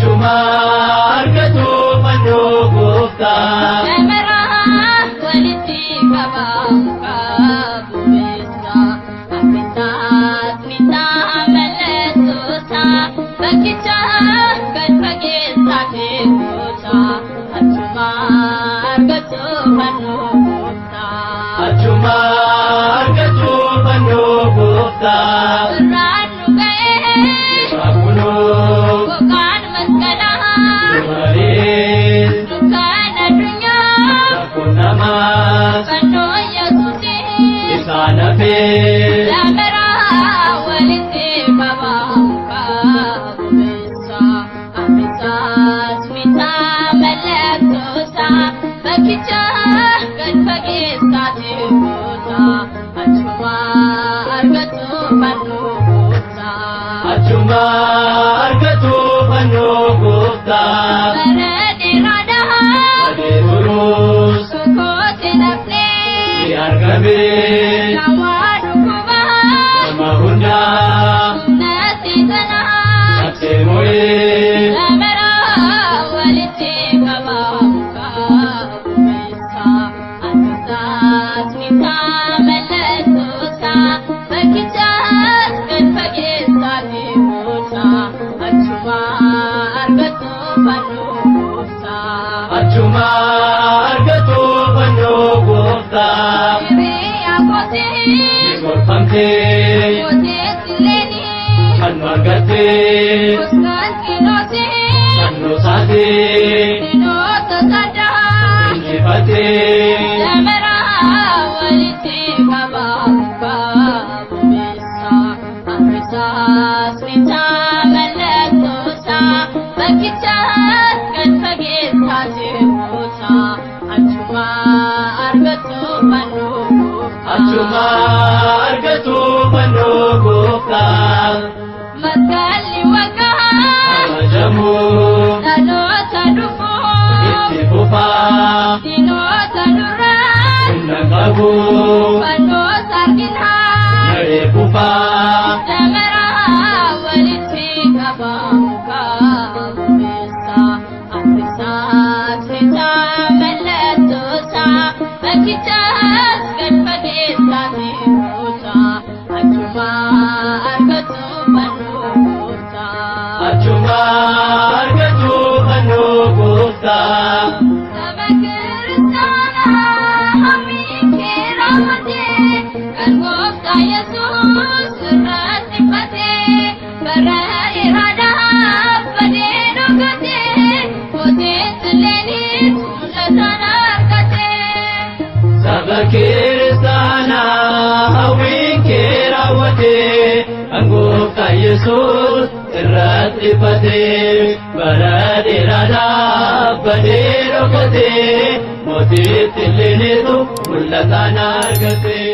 Achuma argatu fannoo gooftaa. Dameraa walitti qabaa bubeessa. Abbisaas mitaa mallattoosaa bakkicha gad fageessaa teessoosaa achuma argatu fannoo gooftaa. Achuma argatu fannoo gooftaa. Surraan nu ga'ee Waakunoo gogaan masqalaa dubarees dukkan addunyaa rakkoon namaas fannoo Yesuusii. isaan hafee. Dameraa walitti qabaa bubeessa. Abbisaas mitaa mallattoosaa bakkicha gad fageessaa teessoosaa achuma argatu fannoo gooftaa. Achuma argatu fannoo gooftaa. Bara dheeraadhaa Badee turuus tokkotti nafnee ni argame. dawaa dhukkubaa Nama hundaa humna seexanaa. cabsee mo'ee. Dameraa walitti qabaa bubeessa. Abbisaas mitaa mallattoosaa bakkichaas gad fageessaa teessoosaa achuma argatu fannoo gooftaa. Achuma argatu fannoo gooftaa. Hiriyaa kootii Ni gorfamtee mootii fannoo argattee Konstantinootii fannoo saatee Sinoota sadaa. injifattee. Dameraa walitti qabaa bubeessa. Abbisaas mitaa mallattoosaa bakkichaas gad fageessaa teessoosaa achuma argatu fannoo gooftaa. Achuma argatu fannoo gooftaa. Masqalli waggaa Kabajamuu dhaloota dhufuuf itti fufaa diinota duraa humna qabu fannoos arginaa. naree kufaa. Dameraa walitti qabaa bubeessa. Abbisaas mitaa mallattoosaa bakkichaas gad fageessaa teessoosaa achuma argatu fannoo gooftaa. Achuma argatu fannoo gooftaa. Saba kiristaanaa hawwiin kee raawwatee kan gooftaa Yesuus irratti fatee bara dheeraadhaaf badee dhokatee mootiin Silleenis mul'atan argatee. Saba kiristaanaa hawwiin kee raawwatee kan gooftaa Yesuus irratti fatee bara dheeraadhaaf badee dhokatee mootitti illeenetu mul'atan argatee.